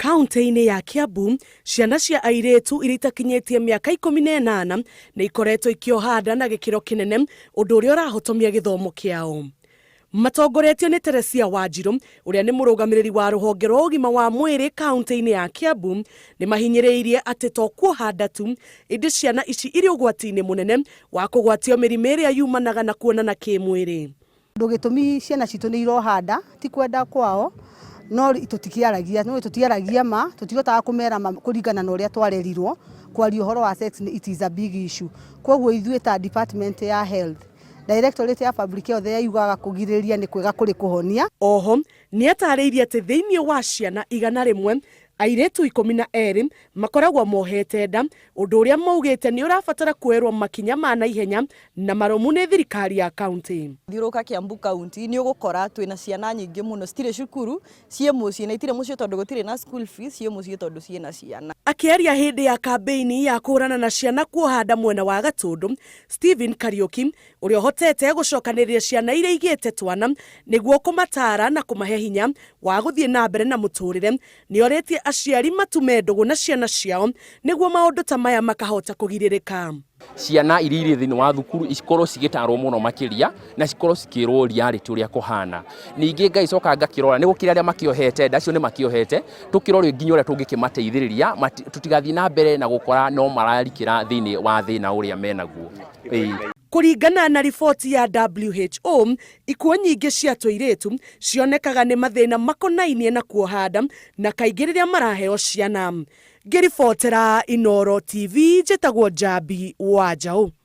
Kaunti-inĩ ya Kiambu, ciana cia airĩtu iria itakinyĩtie mĩaka 18 nĩ ikoretwo ikĩoha nda na gĩkĩro kĩnene, ũndũ ũrĩa ũrahotomia gĩthomo kĩao. Matongoretio nĩ Teresia Wanjiru, ũrĩa nĩ mũrũgamĩrĩri wa rũhonge rwa ũgima wa mwĩrĩ kaunti-inĩ ya Kiambu, nĩ mahinyĩrĩirie atĩ to kuoha nda tu, ĩndĩ ciana ici irĩ ũgwati-inĩ mũnene wa kũgwatio mĩrimũ ĩrĩa yumanaga na kuonana kĩmwĩrĩ. Ũndũ gĩtũmi ciana citũ nĩ iroha nda ti kwenda kwao, no tũtikĩaragia, no tũtiaragia ma, tũtihotaga kũmera ma kũringana na ũrĩa twarerirwo. Kwaria ũhoro wa sex, it is a big issue. Koguo ithuĩ ta department ya health, Directorate ya Public Health, yugaga kũgirĩrĩria nĩ kwega kũrĩ kũhonia. Oho nĩ atarĩirie atĩ thĩinĩ wa ciana 100, airĩtu 12 makoragwo mohete nda, ũndũ ũrĩa maugĩte nĩ ũrabatara kuoerwo makinya ma naihenya na marũmu nĩ thirikari ya kaunti. Thiũrũrũka Kiambu County, nĩ ũgũkora twĩna ciana nyingĩ mũno citirĩ cukuru, ciĩ mũciĩ, na itirĩ mũciĩ tondũ gũtirĩ na school fees, ciĩ mũciĩ tondũ ciĩna ciana. Akĩaria hĩndĩ ya kambĩini ya kũhũrana na ciana kuoha nda mwena wa Gatũndũ, Stephen Kariuki, ũrĩa ũhotete gũcokanĩrĩria ciana iria igĩte twana nĩguo kũmataara na kũmahe hinya wa gũthiĩ na mbere na mũtũrĩre, nĩ orĩtie aciari matume ndũgũ na ciana ciao nĩguo maũndũ ta maya makahota kũgirĩrĩka. Ciana iria irĩ thĩinĩ wa thukuru cikorwo cigĩtarwo mũno makĩria na cikorwo cikĩrwo reality ũrĩa kũhana. Ningĩ ngagĩcoka ngakĩrora nĩ gũkĩrĩ arĩa makĩohete nda, acio nĩ makĩohete, tũkĩrore nginya ũrĩa tũngĩkĩmateithĩrĩria tũtigathiĩ na mbere na gũkora no mararikĩra thĩinĩ wa thĩna ũrĩa menaguo. Ĩĩ. Kũringana na riboti ya WHO, ikuũ nyingĩ cia tũirĩtu cionekaga nĩ mathĩna makonainie na kuoha nda, na kaingĩ rĩrĩa maraheo ciana. Ngĩribotera Inooro TV, njĩtagwo Njambi wa Njaũ.